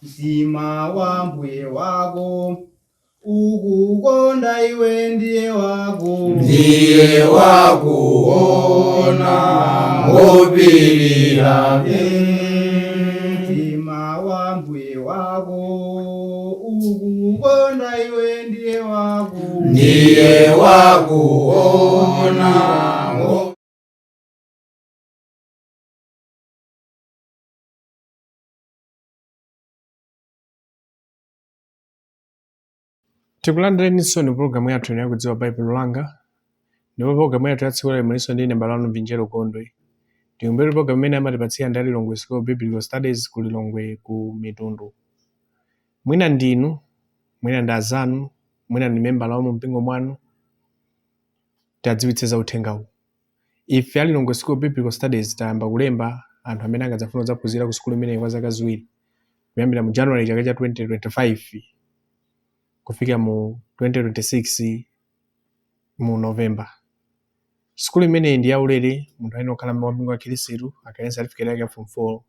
Mtima wa mbuye wako ukukonda iwe ndiye wako Ndiye wakuona ngopirira. Mtima wa mbuye wako ukukonda iwe ndiye wako Ndiye wakuona. Tikulandireninso ni pulogalamu yathu ino yakudziwa Baibulo Langa, ndipo pulogalamu yathu ya tsiku lero mulinso ndine m'bale wanu Vinjero Gondwe. Ndikumbukire pulogalamu imene amatipatsira ndi a Lilongwe School of Biblical Studies ku Lilongwe ku Mitundu. Mwina ndinu, mwina ndi azanu, mwina ndi membala wa mu mpingo mwanu, tiadziwitse za uthengawu. Ife a Lilongwe School of Biblical Studies tayamba kulemba anthu amene angadzafune kudzaphunzira ku sukulu imeneyi kwa zaka ziwiri, kuyambira mu January chaka cha 2025 kufika mu 2026 mu November. Sukulu imeneyi ndi yaulere, munthu ayenera kukhala wa mpingo wa Khristu, akhale ndi certificate yake ya form 4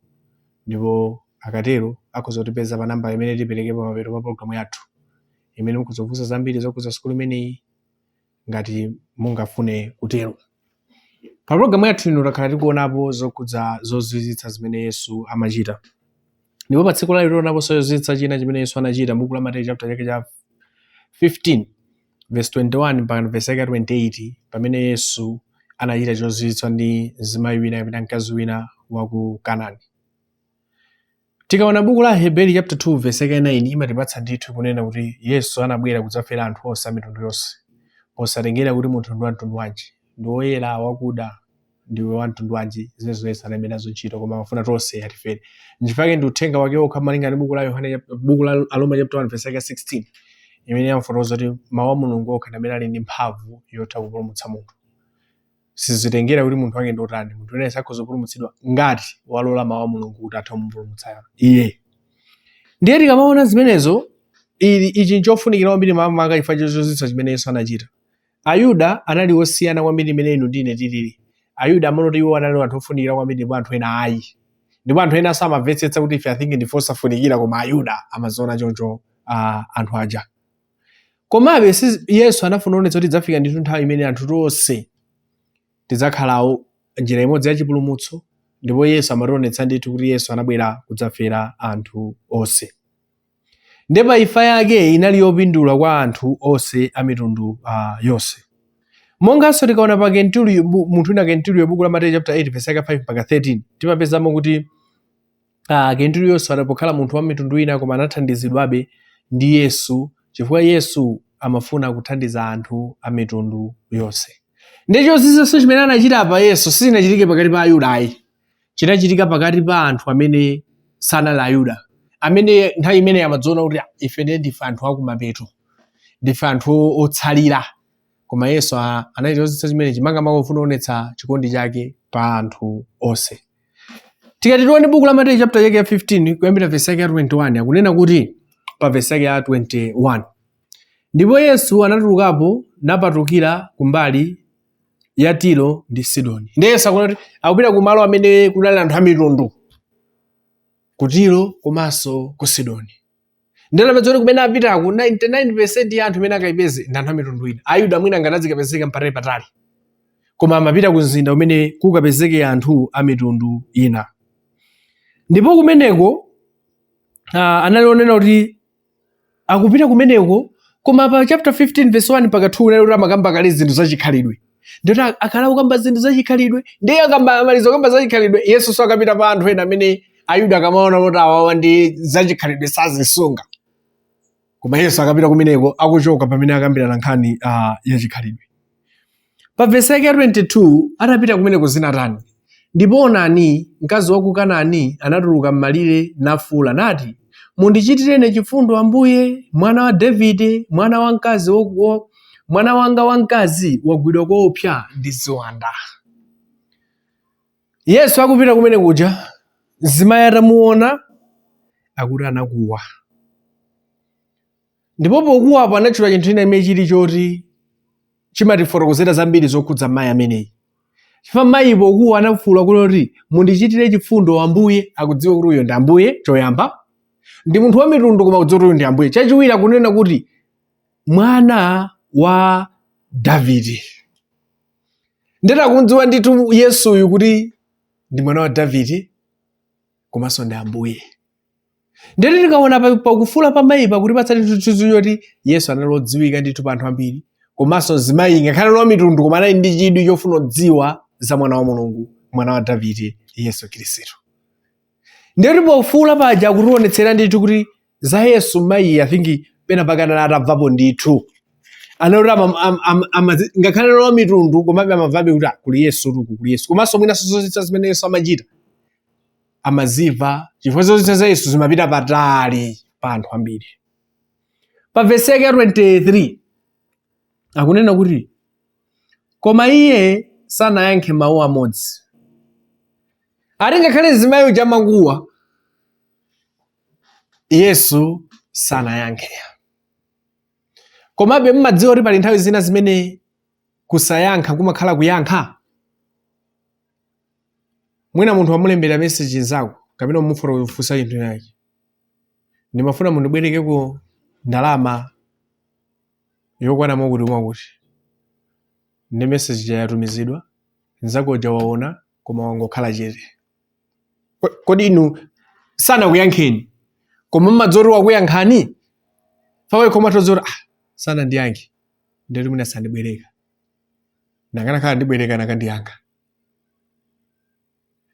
ndipo akatero akhoza kutipeza pa nambala imene tipereke pamapeto pa programu yathu imene mukhoza kufunsa zambiri zokhudza sukulu imeneyi ngati mungafune kutero. Pa programu yathu ino takhala tikuonapo zokhudza zozizwitsa zimene Yesu amachita. Ndipo pa tsiku lalero tionaponso chozizwitsa china chimene Yesu anachita m'buku la Mateyu chapter chake cha 15 verse 21 mpaka verse yake ya 28 pamene Yesu anachita chozizwitsa ndi mzimayi wina kapena mkazi wina wa ku Kanani. Tikaona buku la Aheberi chapter 2 verse yake 9 imatipatsa ndithu kunena kuti Yesu anabwera kudzafera anthu onse a mitundu yonse posatengera kuti munthu ndi wa mtundu wanji, ndi woyera, wakuda, ndiwe wa mtundu wanji, zimenezo Yesu analibe nazo ntchito koma amafuna tonse atifere. Nchifukwa chake ndi uthenga wake wokha malinga ndi buku la Yohane buku la Aroma chapter 1 verse yake 16 imene amafotokoza kuti mawu a Mulungu okha ndi amene ali ndi mphamvu yotha kupulumutsa munthu. Sizitengera kuti munthu wake ndi otani, munthu wina akhoza kupulumutsidwa ngati walola mawu a Mulungu kuti athe kumupulumutsa iye. Ndiye tikamaona zimenezo, ili ichi nchofunikira kwambiri makamaka chifukwa cha chozizwitsa chimene Yesu anachita. Ayuda anali osiyana kwambiri mmene inu ndi ine tilili. Ayuda amaona kuti iwo anali anthu ofunikira kwambiri ndipo anthu ena ayi. Ndipo anthu ena samamvetsetsa kuti ife I think ndife osafunikira koma Ayuda amaziona choncho anthu aja. Komabe Yesu anafuna kuonetsa kuti idzafika ndithu nthawi imene anthu tonse tidzakhala njira imodzi ya chipulumutso ndipo Yesu amationetsa ndithu kuti Yesu anabwera kudzafera anthu onse. Ndiye pa imfa yake inali yopindula kwa anthu onse a mitundu yonse. Monganso tikaona pa Kenturiyo, munthu wina Kenturiyo, buku la Mateyu chapter 8 verse yake 5 mpaka 13, timapezamo kuti Kenturiyonso anapokhala munthu wa mitundu ina koma anathandizidwabe ndi Yesu chifukwa Yesu amafuna kuthandiza anthu a mitundu yonse. Ndiye chozizwitsa chimene anachita apa Yesu sichinachitike pakati pa Ayuda ayi. Chinachitika pakati pa anthu amene sanali Ayuda, amene nthawi imeneyi amadziona kuti, "Ah, ife ndiye ndife anthu akumapeto, ndife anthu otsalira." Koma Yesu anachita chozizwitsa chimenechi makamaka kufuna kuonetsa chikondi chake pa anthu onse. Tikati tione buku la Mateyu chapter yake ya 15 kuyambira verse yake ya 21 akunena kuti pa verse yake ya 21, ndipo Yesu anatulukapo napatukira kumbali ya Tiro ndi Sidoni. Ndiye Yesu akunena kuti akupita ku malo amene kunali anthu a mitundu, ku Tiro komanso ku Sidoni. Ndiye anapeza kuti kumene apitaku 99% ya anthu imene akayipeze ndi anthu a mitundu ina. Ayuda mwina ngati azikapezeka mpatali patali, koma amapita ku mzinda umene kukapezeke anthu a mitundu ina. Ndipo kumeneko anali onena kuti akupita kumeneko, koma pa chapter 15 verse 1 mpaka 2 unali kuti amakamba kale zinthu zachikhalidwe. Ndiyoti akhala akukamba zinthu zachikhalidwe, ndiye amaliza kukamba zachikhalidwe, Yesu so akapita pa anthu ena amene Ayuda akamaona kuti awawa ndi zachikhalidwe sazisunga. Koma Yesu akapita kumeneko akuchoka pamene akambirana nkhani yachikhalidwe. Pa vesi yake ya 22, atapita kumeneko zinatani? Ndipo onani, mkazi wa ku Kanani anatuluka m'malire nafuula nati, Mundichitire ine chifundo, Ambuye, mwana wa Davide, mwana wamkazi mwana wanga wamkazi wagwidwa koopsa ndi ziwanda. Yesu akupita kumene kuja, mzimayi atamuona akuti anakuwa. Ndipo pokuwapo anatchula chinthu china chimene chili choti chimatifotokozera zambiri zokhudza mayi ameneyi. Chifukwa mayi pokuwa anafuula kuti mundichitire chifundo Ambuye, akudziwa kuti uyo ndi Ambuye choyamba. Ndi munthu wa mitundu koma kudziwa kuti uyu ndi Ambuye. Chachiwiri akunena kuti mwana wa Davide. Ndeti akumdziwa ndithu Yesuyu kuti ndi mwana wa Davide komanso ndi Ambuye. Ndeti tikaona pakufuula pa mayi pakutipatsa ndithu chithunzi choti Yesu anali odziwika ndithu pa anthu ambiri, komanso mzimayi ngakhale wa mitundu koma anali ndi chidwi chofuna kudziwa za mwana wa Mulungu, mwana wa Davide, Yesu Khristu. Ndeti pofuula paja akutionetsera ndithu kuti za Yesu mayi I think pena pake anali atamvapo ndithu. Anali ngakhale wa mitundu komabe amamvabe kuti kuli Yesu uku kuli Yesu. Komanso mwinanso zozizwitsa zimene Yesu amachita amazimva chifukwa zozizwitsa za Yesu zimapita patali pa anthu ambiri. Pa vesi yake ya 23 akunena kuti koma iye sanayankhe mawu amodzi. Ati ngakhale mzimayi uja amakuwa, Yesu sanayankhe. Komabe mmadziwa kuti pali nthawi zina zimene kusayankha kumakhala kuyankha? Mwina munthu wamulembera message nzako kapena umufuna kufunsa chinthu chake, ndimafuna mundibwerekeko ndalama yokwana mwakuti mwakuti, ndi message ija yatumizidwa, nzako uja waona koma wangokhala chete. Kodi inu sanakuyankheni koma mmadziwa kuti wakuyankhani? Fawe koma todziwa kuti sanandiyankhe ndeti mwina sandibwereka, nakanakhala ndibwereka nakandiyankha.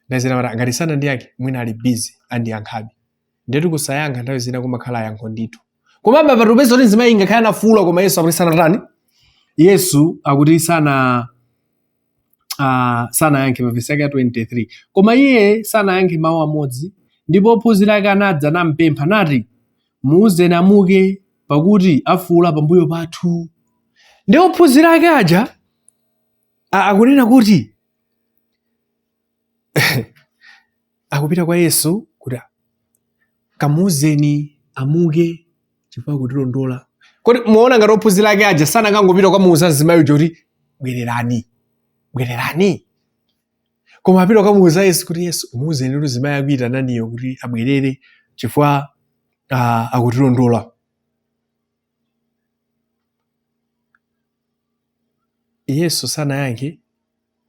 Ndazina mara ngati sanandiyankhe mwina ali busy andiyankhabe. Ndetu kusayankha nthawi zina kumakhala yankho ndithu. Komabe apa tikupeza kuti mzimayi ngakhale anafuula koma Yesu akuti sanatani? Yesu akuti sana sanayankhe pa vesi yake ya 23. Koma iye sanayankhe mawu amodzi, ndipo ophunzira ake anadza nampempha nati, muuzeni amuke, pakuti afuula pambuyo pathu. Ndi ophunzira ake aja akunena kuti akupita kwa Yesu kuti kamuuzeni amuke chifukwa akutilondola. Kodi muona ngati ophunzira ake aja sanakangopita kukamuuza mzimayi uja kuti bwererani, bwererani, koma apita kukamuuza Yesu kuti Yesu muuzeni kuti mzimayi akuitananiyo kuti abwerere chifukwa akutilondola. Yesu sanayankhe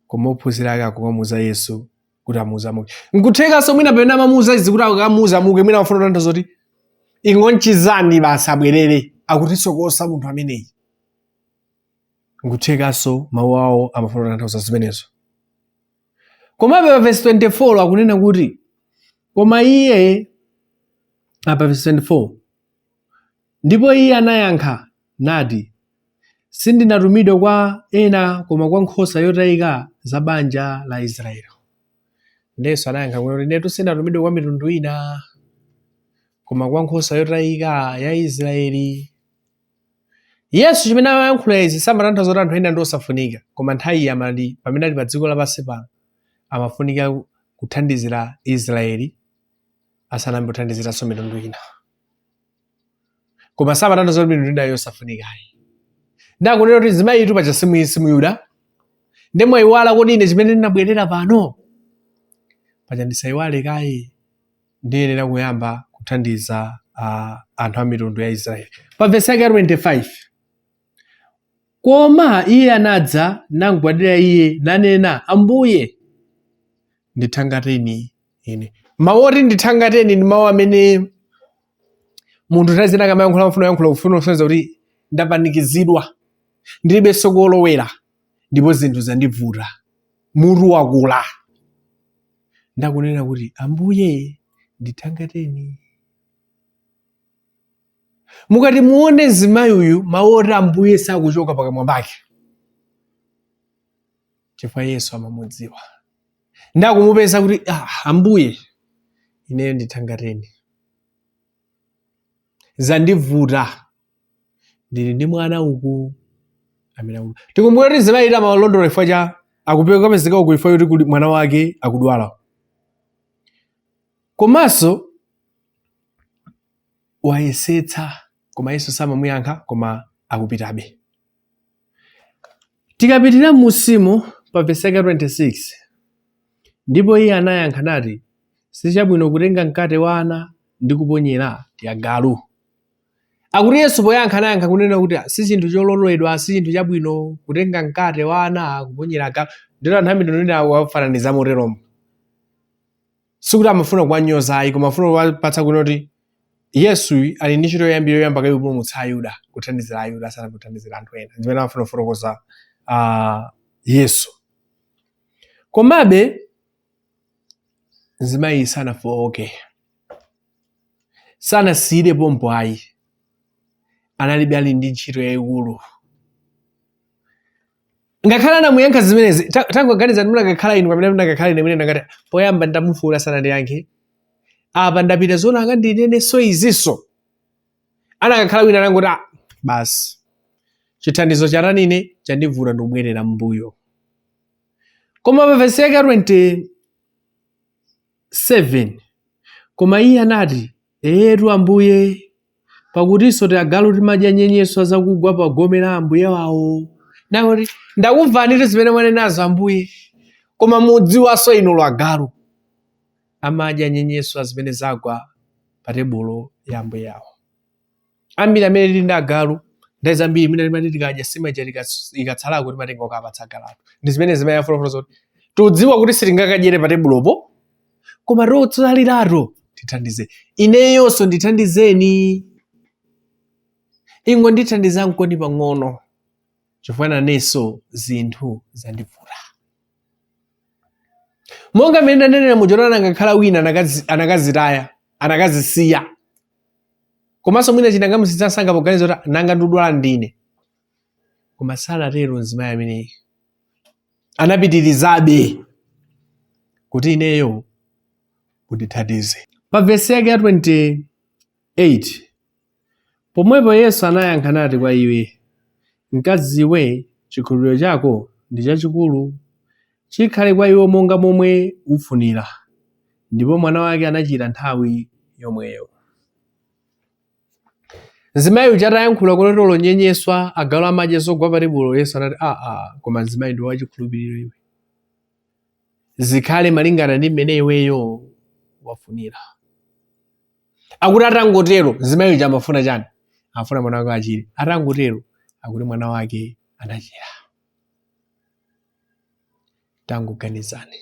koma ophunzira ake akukamuuza Yesu kuti amuuze amuke. Nkuthekanso mwina pamene amamuuza izi kuti akamuuza amuke, mwina amafuna kutanthauza kuti ingonchizani basi abwerere, akutisokosa munthu ameneyi. Nkuthekanso mawu awo amafuna kutanthauza zimenezo. Komabe pa vesi 24 akunena kuti koma iye, pa vesi 24, ndipo iye anayankha nati, Sindinatumidwe kwa ena koma kwa nkhosa yotayika za banja la Israeli. Ndiye Yesu anayankha kuti inetu sindinatumidwe kwa mitundu ina koma kwa nkhosa yotayika ya Israeli. Yesu chimene amayankhula izi samatanthauza kuti anthu ena ndi osafunika, koma nthawi iyi amati pamene ali pa dziko lapansi pano amafunika kuthandizira Israeli asanayambe kuthandiziranso mitundu ina. Koma samatanthauza kuti mitundu inayo yosafunika ayi. Ndakunena kuti mzimayitu paja si Muyuda, nde mwayiwala kodi ine chimene ndinabwerera pano? Paja ndisayiwale kaye, ndiyenera kuyamba kuthandiza anthu a mitundu ya Israeli. Pa vesi yake ya 25, koma iye anadza namgwadira iye nanena, Ambuye, ndithangateni ine. Mawu oti ndithangateni ndi mawu amene munthu nthawi zina akamayankhula amafuna kuyankhula kufuna kusonyeza kuti ndapanikizidwa, ndilibenso kolowera, ndipo zinthu zandivuta, mutu wakula. Ndakunena kuti Ambuye ndithangateni. Mukati muone mzimayi uyu, mawu oti Ambuye sakuchoka pakamwa pake, chifukwa Yesu amamudziwa. Ndakumupeza kuti Ambuye ineyo ndithangateni, zandivuta, ndili ndi mwana uku amene akudwala. Tikumbukire kuti mzimayi amalondola chifukwa cha akupezeka uku chifukwa choti kuli mwana wake akudwala, komanso wayesetsa koma Yesu samamuyankha, koma akupitabe. Tikapitira m'musimo pa vesi yake 26, ndipo iye anayankha nati, sichabwino kutenga mkate wa ana ndi kuponyera tiagalu. Akuti Yesu poyankha anayankha kunena kuti si chinthu chololedwa, si chinthu chabwino kutenga mkate wa ana kuponyera agalu. Ndilo anthu amitundu ina akuwafananiza moteromo. Sikuti amafuna kuwanyoza ayi, koma amafuna kuwapatsa kunena kuti Yesu ali ndi ntchito yoyambira yoyamba kaye kupulumutsa Ayuda, kuthandizira Ayuda asanakuthandizira anthu ena. Zimene amafuna kufotokoza Yesu. Komabe mzimayi sanafowoke, sanasiyire pompo ayi, analibe ali ndi ntchito yayikulu. Ngakhale anamuyankha zimenezi, tangoganizani munakakhala inu kapena munakakhala ine, mwina ndakati poyamba ndamufuula sanandiyankhe, apa ndapita zona akandinenenso izinso. Anakakhala wina anangoti ah, basi chithandizo chatanine chandivuta, ndikubwerera m'mbuyo. Koma pa vesi yake ya 27, koma iye anati, eyetu Ambuye, pakutinso tiagalu timadya nyenyeswa zakugwa pa gome la ambuye wawo. Nakuti ndakumvani zimene mwanenazo Ambuye, koma mudziwanso inu agalu amadya nyenyeswa zimene zagwa pa tebulo ya ambuye awo. Ambiri amene tili ndi agalu, nthawi zambiri mwina timati tikadya sima ija ikatsalako timatenga kukapatsa agalu athu. Ndi zimene zimayi afotokoza kuti tudziwa kuti sitingakadyere pa tebulopo, koma totsalirato tithandize. Ineyonso ndithandizeni, ingondithandizamkoni pang'ono, chifukwa nanenso zinthu zandivuta. Monga mmene ndanenera muja, anakakhala wina anakazitaya, anakazisiya. Komanso mwina chinangamusitsa msanga poganiza kuti nanga ndudwala ndine. Koma sanatero mzimayi ameneyi, anapitirizabe kuti ineyo mundithandize. Pa vesi yake ya 28, pomwepo Yesu anayankha nati kwa iye, mkaziwe, chikhulupiriro chako ndi chachikulu, chikhale kwa iwe monga momwe ufunira. Ndipo mwana wake anachira nthawi yomweyo. Mzimayi uja atayankhula kuti nyenyeswa agalu amadya zogwa pa tebulo, Yesu anati aa, koma mzimayi ndi wachikhulupiriro iwe, zikhale malingana ndi mmene iweyo wafunira. Akuti atangotero, mzimayi uja amafuna chani? Amafuna mwana wake achire. Atangotero, akuti mwana wake anachira. Tangoganizani,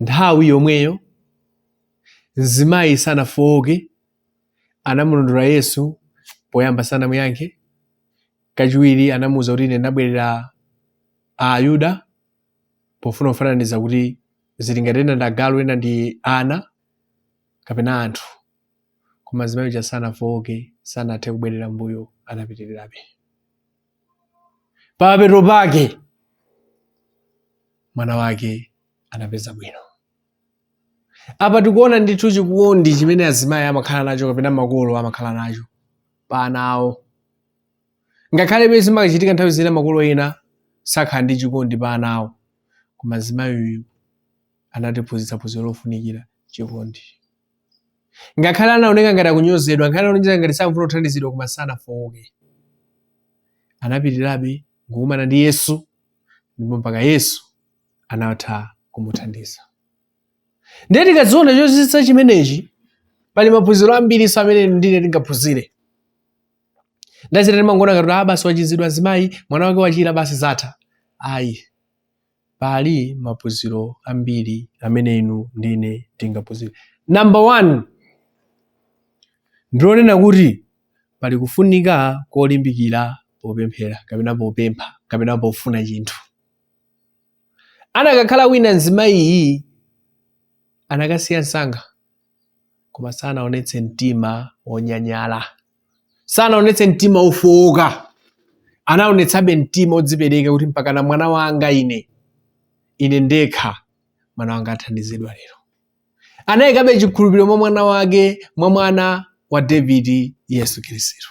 nthawi yomweyo mzimayi sanafowoke, anamulondola Yesu. Poyamba sanamuyankhe, kachiwiri anamuwuza kuti ine ndabwerera Ayuda, pofuna kufananiza kuti zili ngati ena ndi agalu, ena ndi ana kapena anthu. Koma mzimayi uja sanafowoke, sanathe kubwerera mbuyo, anapitirirabe. Pamapeto pake mwana wake anapeza bwino. Apa tikuona ndithu chikondi chimene azimayi amakhala nacho kapena makolo amakhala nacho pa ana awo. Ngakhale zimachitika nthawi zina makolo ena sakhala ndi chikondi pa ana awo, koma mzimayi uyu anatiphunzitsa phunziro lofunikira, chikondi. Ngakhale anaoneka ngati akunyozedwa, ngakhale anaoneka ngati samafuna kuthandizidwa, koma sanafowoke, anapitirirabe kukumana ndi Yesu, ndipo mpaka Yesu anatha kumuthandiza. Ndiye tikaziona chozizwitsa chimenechi, pali maphunziro ambirinso amene ndine tingaphunzire. Ndazita timangoona ngati ah, basi wachizidwa mzimayi, mwana wake wachira, basi zatha. Ayi, pali maphunziro ambiri amene inu ndine tingaphunzire. Number 1 ndilonena kuti pali kufunika kolimbikira popemphera kapena popempha kapena pofuna chinthu. Anakakhala wina mzimayiyi anakasiya msanga, koma sanaonetse mtima wonyanyala, sanaonetse mtima wofowoka, anaonetsabe mtima wodzipereka kuti mpaka na mwana wanga ine ndekha mwana wanga athandizidwa lero. Anayikabe chikhulupiriro mwa mwana wake, mwa mwana wa Davide, Yesu Khristu.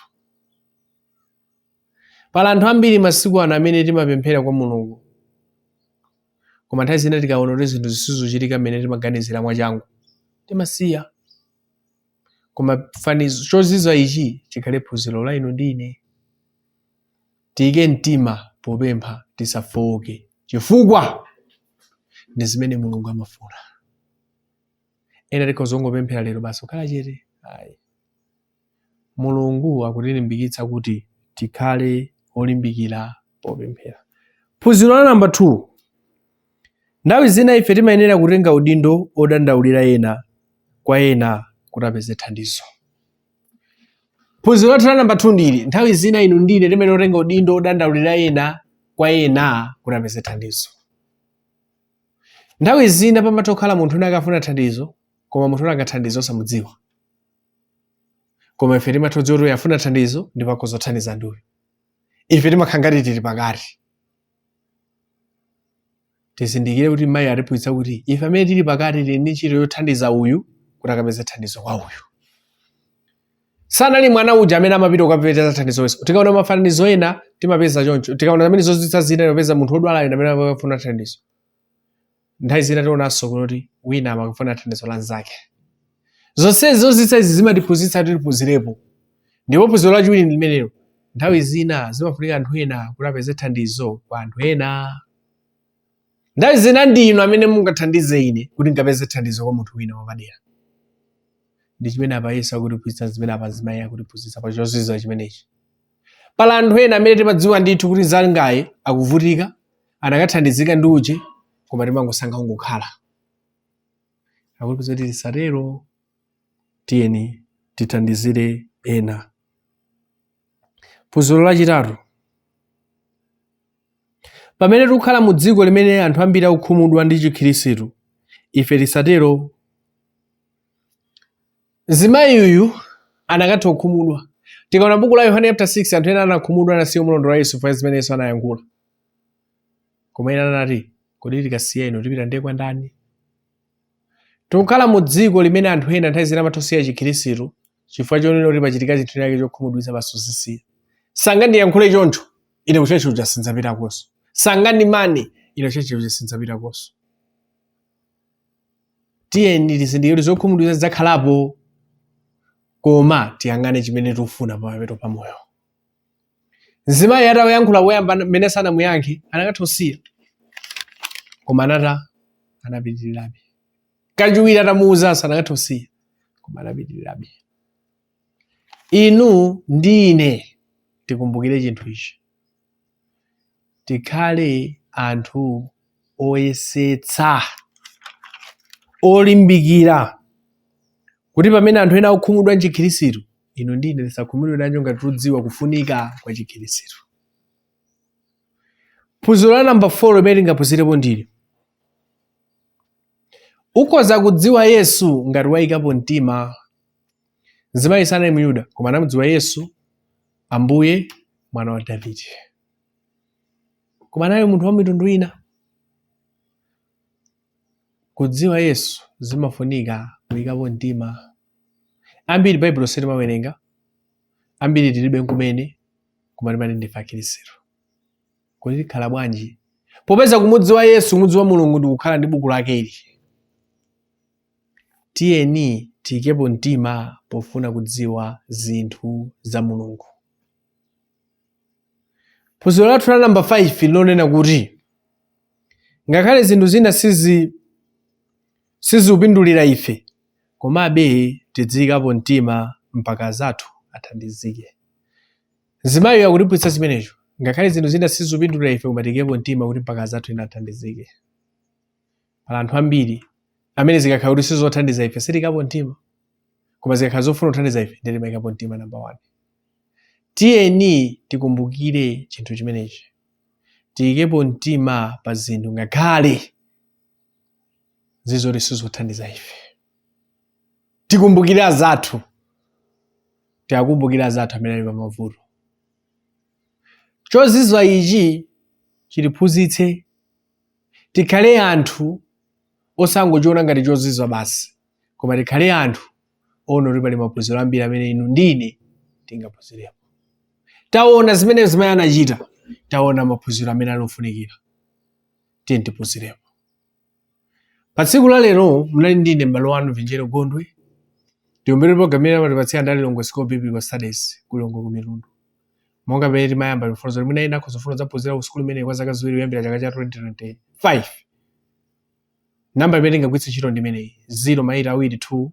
Pali anthu ambiri masiku ano amene timapemphera kwa Mulungu, koma nthawi zina tikaona kuti zinthu zisizochitika mmene timaganizira mwachangu, timasiya. Koma fanizo chozizwa ichi chikhale phunziro la inu ndi ine. Tiyike mtima popempha, tisafowoke, chifukwa ndi zimene Mulungu amafuna. Ena tikhoza kungopemphera lero basi kukhala chete. Ayi, Mulungu akutilimbikitsa kuti tikhale olimbikira popemphera. Phunziro la namba 2: nthawi zina ife timayenera kutenga udindo odandaulira ena kwa ena kuti apeze thandizo. Phunziro lathu la namba 2 ndili: nthawi zina inu ndine timayenera kutenga udindo odandaulira ena kwa ena kuti apeze thandizo. Nthawi zina pamatha kukhala munthu wina akafuna thandizo, koma munthu wina angathandize osamudziwa, koma ife timatha kudziwa kuti uyu afuna thandizo ndipo akhoza kuthandiza ndi uyu. Ife timakhala ngati tili pakati. Tizindikire kuti mayi atiphunzitsa kuti ife amene tili pakati tili ndi ntchito yothandiza uyu kuti akapeze thandizo kwa uyu. Sanali mwana uja amene amapita kukapeza thandizo wenso. Tikaona mafananizo ena timapeza choncho. Tikaona amene zozizwitsa zina timapeza munthu wodwala ena amene amafuna thandizo. Nthawi zina tionanso kuti wina amakafuna thandizo la mnzake. Zonsezi zozizwitsa izi zimatiphunzitsa kuti tiphunzirepo. Ndipo phunziro lachiwiri ndi limenelo: nthawi zina zimafunika anthu ena kuti apeze thandizo kwa anthu ena. Nthawi zina ndinu amene mungathandize ine kuti ndikapeze thandizo kwa munthu wina wapadera. Ndi chimene apa Yesu akutiphunzitsa, zimene apa azimayi akutiphunzitsa pa chozizwa chimenechi. Pali anthu ena amene timadziwa ndithu kuti mnzangayi akuvutika, anakathandizika ndi uje, koma timangosankha kungokhala. Akutiphunzitsa kuti tisatero, tiyeni tithandizire ena. Phunziro lachitatu: pamene tikukhala mu dziko limene anthu ambiri akukhumudwa ndi Chikhirisitu, ife tisatero. Mzimayi uyu anakatha kukhumudwa. Tikaona buku la Yohane chapter 6, anthu ena anakhumudwa, anasiya kumulondola Yesu chifukwa zimene Yesu anayankhula. Koma ena anati, "Kodi tikasiya inu tipita ndiye kwa ndani?" Tikukhala mu dziko limene anthu ena nthawi zina amatha kusiya Chikhirisitu chifukwa chonena kuti pachitika chinthu chake chokhumudwitsa, basi uzisiya. "Sangandiyankhule choncho ine, kuchechi kuja sindzapitakonso. Sangandimane ine, kuchechi kuja sindzapitakonso." Tiyeni tizindikire kuti zokhumudwitsa zidzakhalapo, koma tiyang'ane chimene tikufuna pamapeto pa moyo. Mzimayi atayankhula poyamba, mmene sanamuyankhe, anakatha kusiya, koma anata anapitirirabe. Kachiwiri atamuwuzanso, anakatha kusiya, koma anapitirirabe. Inu ndi ine tikumbukire chinthu ichi: tikhale anthu oyesetsa, olimbikira, kuti pamene anthu ena akukhumudwa mchikhirisitu, inu ndi ine tisakhumudwe nacho ngati tikudziwa kufunika kwa Chikhirisitu. Phunziro la namba 4 limene tingaphunzirepo ndili: ukhoza kudziwa Yesu ngati wayikapo mtima. Mzimayi sanali Muyuda, koma anamudziwa Yesu, Ambuye, Mwana wa Davide, koma anali munthu wa mitundu ina. Kudziwa Yesu zimafunika kuyikapo mtima. Ambiri Baibulo sitimawerenga, ambiri tilibe nkumene, koma timati ndife Akhristu. Kodi tikhala bwanji, popeza kumudziwa Yesu, kumudziwa Mulungu, ndi kukhala ndi buku lakeli? Tiyeni tiyikepo mtima pofuna kudziwa zinthu za Mulungu. Phunziro lathu la namba 5 linonena kuti ngakhale zinthu zina sizikupindulira ife, komabe tidziyikapo mtima mpaka azathu athandizike. Mzimayiyo akutiphunzitsa zimenezo: ngakhale zinthu zina sizikupindulira ife, koma tiyikepo mtima kuti mpaka azathu ena athandizike. Pali anthu ambiri amene zikakhala kuti sizothandiza ife sitiyikapo mtima, koma zikakhala zofuna kuthandiza ife ndiye timayikapo mtima namba 1. Tiyeni tikumbukire chinthu chimenechi: tiyikepo mtima pa zinthu ngakhale zizoti sizothandiza ife. Tikumbukire azathu, tiakumbukire azathu amene ali pa mavuto. Chozizwa ichi chitiphunzitse tikhale anthu osangochiona ngati chozizwa basi, koma tikhale anthu oona kuti pali maphunziro ambiri amene inu ndi ine tingaphunzirepo. Taona zimene mzimayi anachita, taona maphunziro amene ali ofunikira, tiye tiphunzirepo. Pa tsiku la lero munali ndine m'bale wanu Vinjero Gondwe. Tikumbukire program imene amatipatsira ndi Lilongwe School of Biblical Studies ku Lilongwe ku Mitundu. Monga pamene timayamba timafotokoza kuti mwina ena akhoza kufuna kudzaphunzira ku sukulu imeneyi kwa zaka 2 kuyambira chaka cha 2025. Namba imene tingagwiritse ntchito ndi imeneyi 0 maita awiri 2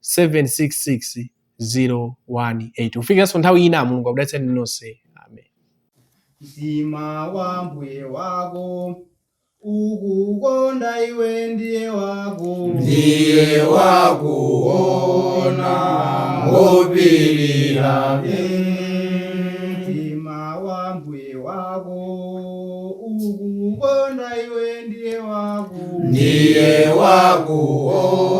766 018. Kufikiranso nthawi ina, Mulungu akudalitseni nonse. Amen. Mtima wa mbuye wako ukukonda iwe ndiye wako. Ndiye wakuona ngopirira. Mtima wa mbuye wako ukukonda iwe ndiye wako. Ndiye wakuona.